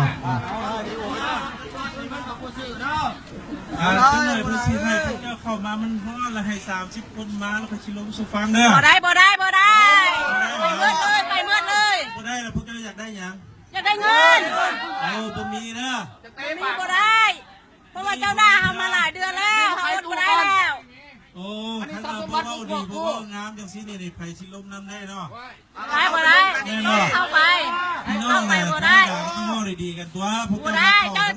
ອ່າ ຈັກໜ້ອຍເພິ່ນຊິໃຫ້ພວກເຈົ້າເຂົ້າມາ ມັນຮ້ອນ ແລ້ວໃຫ້ສາມສິບຄົນມາ ແລ້ວຂ້ອຍຊິລົງສູ່ຟັງເດີ. ບໍ່ໄດ້ ບໍ່ໄດ້ ບໍ່ໄດ້ ໄປໝົດເລີຍ ໄປໝົດເລີຍ. ບໍ່ໄດ້ ແລ້ວພວກເຈົ້າຢາກໄດ້ຫຍັງ? ຢາກໄດ້ເງິນ. ເອົາ ບໍ່ມີເດີ ບໍ່ມີ ບໍ່ໄດ້. ເພາະວ່າເຈົ້າດ່າເຮົາມາຫຼາຍເດືອນແລ້ວ ເຮົາອົດບໍ່ໄດ້ແລ້ວ. ໂອ້ ຄັນວ່າພວກເວົ້າດີ ພວກເວົ້າງາມຈັ່ງຊີ້ນີ້ ໃຜຊິລົມນຳໄດ້ເນາະ? ໄປບໍ່ໄດ້ ແມ່ນບໍ່? ເຂົ້າໄປ ພີ່ນ້ອງ ເຂົ້າໄປບໍ່ໄດ້. ທາງດ່ານຕ້ອງເວົ້າດີໆກັນຕົວະ ພວກເຈົ້າ ບໍ່ໄດ້ ເຈົ້າ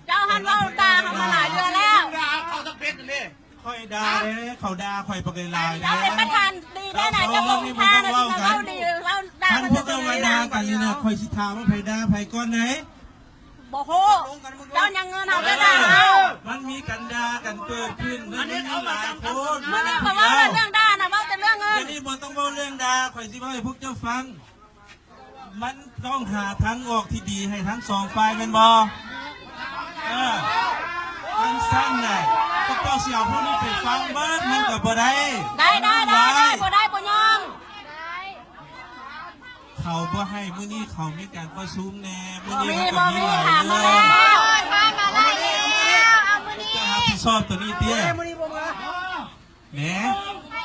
ເຈົ້າຫັ້ນເວົ້າດ່າເຮົາມາຫຼາຍເດືອນແລ້ວ. ຂ້ອຍດ່າເດ້ ເຂົາດ່າຂ້ອຍປາກໄດ້ຫຼາຍເດ້. ເຈົ້າເປັນປະທານດີແທ້ນະ ເຈົ້າບໍ່ມີທ່ານະ ເຈົ້າເວົ້າດີ ເວົ້າດ່າ. ຄັນພວກເຈົ້າວ່າດ່າກັນນີ້ນະ ຂ້ອຍຊິຖາມວ່າໃຜດ່າໃຜກ່ອນໃດ? ບໍ່ຮູ້ ເຈົ້າຍັງເງິນເຮົາ ເຈົ້າດ່າເຮົາ. ມັນມີການດ່າກັນເກີດຂຶ້ນ ມັນມີຫຼາຍຄົນ. ມື້ນີ້ບໍ່ເວົ້າເລື່ອງດ່ານະ ເວົ້າແຕ່ເລື່ອງເງິນ. ດຽວນີ້ບໍ່ຕ້ອງເວົ້າເລື່ອງດ່າ ຂ້ອຍຊິເວົ້າໃຫ້ພວກເຈົ້າຟັງ. ມັນຕ້ອງຫາທາງອອກທີ່ດີໃຫ້ທັງສອງຝ່າຍແມ່ນບໍ່? ເອີ ຈັ່ງຊັ້ນນະ ພວກເຈົ້າຊິເອົາພວກນີ້ໄປຟັງເບິດ ມັນກໍບໍ່ໄດ້. ໄດ້ ໄດ້ ໄດ້ ບໍ່ໄດ້ ບໍ່ຍອມ. ເຂົາບໍ່ໃຫ້ ມື້ນີ້ເຂົາມີການປະຊຸມແດ່ ມື້ນີ້ມັນກໍມີຫຼາຍເລື່ອງ. ເຈົ້າຮັບຜິດຊອບຕົວນີ້ຕິ. ແໝ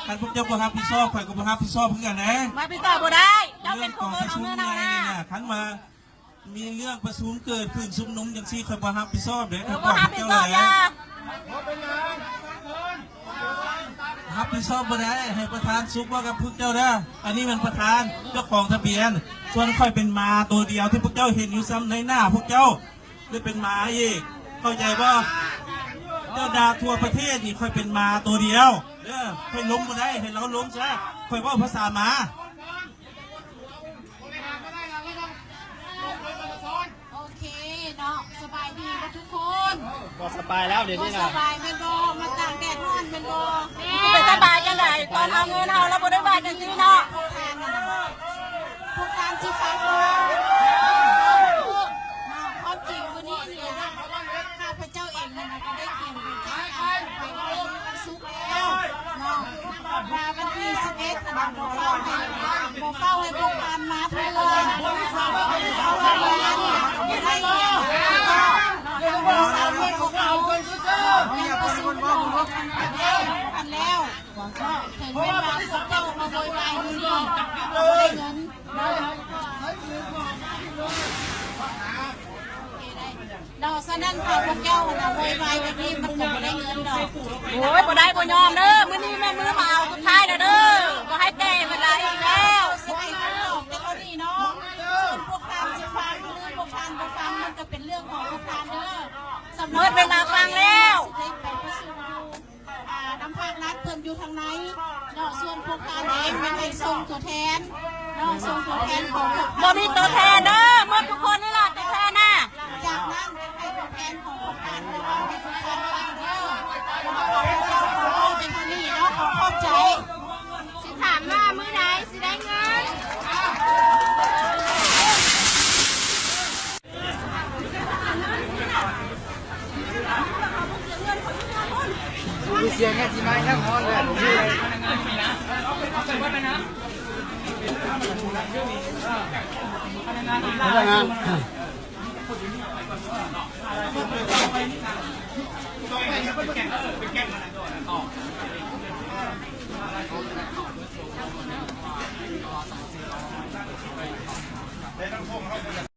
ຄັນພວກເຈົ້າບໍ່ຮັບຜິດຊອບ ຂ້ອຍກໍບໍ່ຮັບຜິດຊອບຄືກັນເດ້. ຮັບຜິດຊອບບໍ່ໄດ້ ເຈົ້າເປັນຜູ້ເອົາເງິນເຮົານະ. ເລື່ອງກອງປະຊຸມໃຫຍ່ນີ້ນະ ຄັນວ່າມີເລື່ອງປະຊຸມເກີດຂຶ້ນ ຊຸມນຸມຈັ່ງຊີ້ ຂ້ອຍບໍ່ຮັບຜິດຊອບເດ້. ເອີ ຂ້ອຍບອກພວກເຈົ້າແລ້ວ ບໍ່ຮັບຜິດຊອບ ເຈົ້າ ຮັບຜິດຊອບບໍ່ໄດ້. ໃຫ້ປະທານສຸກເວົ້າກັບພວກເຈົ້າເດີ. ອັນນີ້ແມ່ນປະທານເຈົ້າຂອງທະບຽນ ສ່ວນຂ້ອຍເປັນໝາໂຕດຽວທີ່ພວກເຈົ້າເຫັນຢູ່ຊ້ຳໃນໜ້າພວກເຈົ້າ. ຫຼືເປັນໝາອີກ ເຂົ້າໃຈບໍ່? ເຈົ້າດ່າທົ່ວປະເທດນີ້ ຂ້ອຍເປັນໝາໂຕດຽວເດີ. ຂ້ອຍລົມບໍ່ໄດ້ ໃຫ້ລາວລົມຊະ. ຂ້ອຍເວົ້າພາສາໝາ. ໂອເຄເນາະ ສະບາຍດີເບິດທຸກຄົນ. ບໍ່ສະບາຍແລ້ວດຽວນີ້ນະ. ບໍ່ສະບາຍແມ່ນບໍ່? ມາຕາກແດດຮ້ອນແມ່ນບໍ່? ຊິໄປສະບາຍຈັ່ງໃດ? ຕອນເອົາເງິນເຮົາລະບໍ່ໄດ້ວ່າຈັ່ງຊີ້ເນາະ. ພວກທ່ານຊິຟັງບໍ່? ເນາະ ຄວາມຈິງມື້ນີ້ນີ້ນະ ຂ້າພະເຈົ້າເອງນັ້ນນະ ກໍໄດ້ກຽມໄປຈັດການໄປວັນສຸກແລ້ວເນາະ ວ່າວັນທີສິບເອັດຫັ້ນນະ ບໍ່ເຝົ້າໃຫ້ ບໍ່ເຝົ້າໃຫ້ພວກທ່ານມາເທື່ອ ເພາະວ່າງານນີ້ບໍ່ໄດ້ຫຍັງເນາະ ທາງບໍລິສັດເຮົາກໍຍັງປະຊຸມຢູ່ກັນແລ້ວ ເຖິງແມ່ນວ່າພວກເຈົ້າມາໂວຍວາຍຢູ່ນີ້ ບໍ່ໄດ້ເງິນເນາະ. ເນາະ ສະນັ້ນຖ້າພວກເຈົ້າຫັ້ນນະໂວຍວາຍແບບນີ້ ມັນກໍບໍ່ໄດ້ເງິນດອກ. ໂອ້ຍ ບໍ່ໄດ້ ບໍ່ຍອມເດີ. ມື້ນີ້ແມ່ນມື້ມາເອົາສຸດທ້າຍແລ້ວເດີ. ບໍ່ໃຫ້ແຕ່ເວລາອີກແລ້ວ. ຊິໃຫ້ເຂົາຕອບແຕ່ເທົ່ານີ້ເນາະ. ສ່ວນພວກທ່ານຊິຟັງ ຫຼື ພວກທ່ານບໍ່ຟັງ ມັນກໍເປັນເລື່ອງຂອງພວກທ່ານເດີ. ສຳລັບ ໝົດເວລາຟັງແລ້ວ. ຊິໄດ້ໄປປະຊຸມຢູ່ ອ່າ ນຳພາກລັດເພິ່ນຢູ່ທາງໃນເນາະ. ສ່ວນພວກທ່ານເອງແມ່ນໃຫ້ສົ່ງຕົວແທນເນາະ ສົ່ງຕົວແທນຂອງພວກທ່ານ. ບໍ່ມີຕົວແທນເດີ ໝົດທຸກຄົນນີ້ລະຕົວແທນນະ. ຈາກນັ້ນຈະໃຫ້ຕົວແທນຂອງພວກທ່ານມາເວົ້າໃຫ້ພວກທ່ານຟັງເດີ. ເປັນເທົ່ານີ້ເນາະ ຂອບໃຈ. ຊິຖາມວ່າມື້ໃດຊິໄດ້ເງິນ? ມີສຽງແຮງຊິມາແຮງຮ້ອນເລີຍ. ພະນັກງານ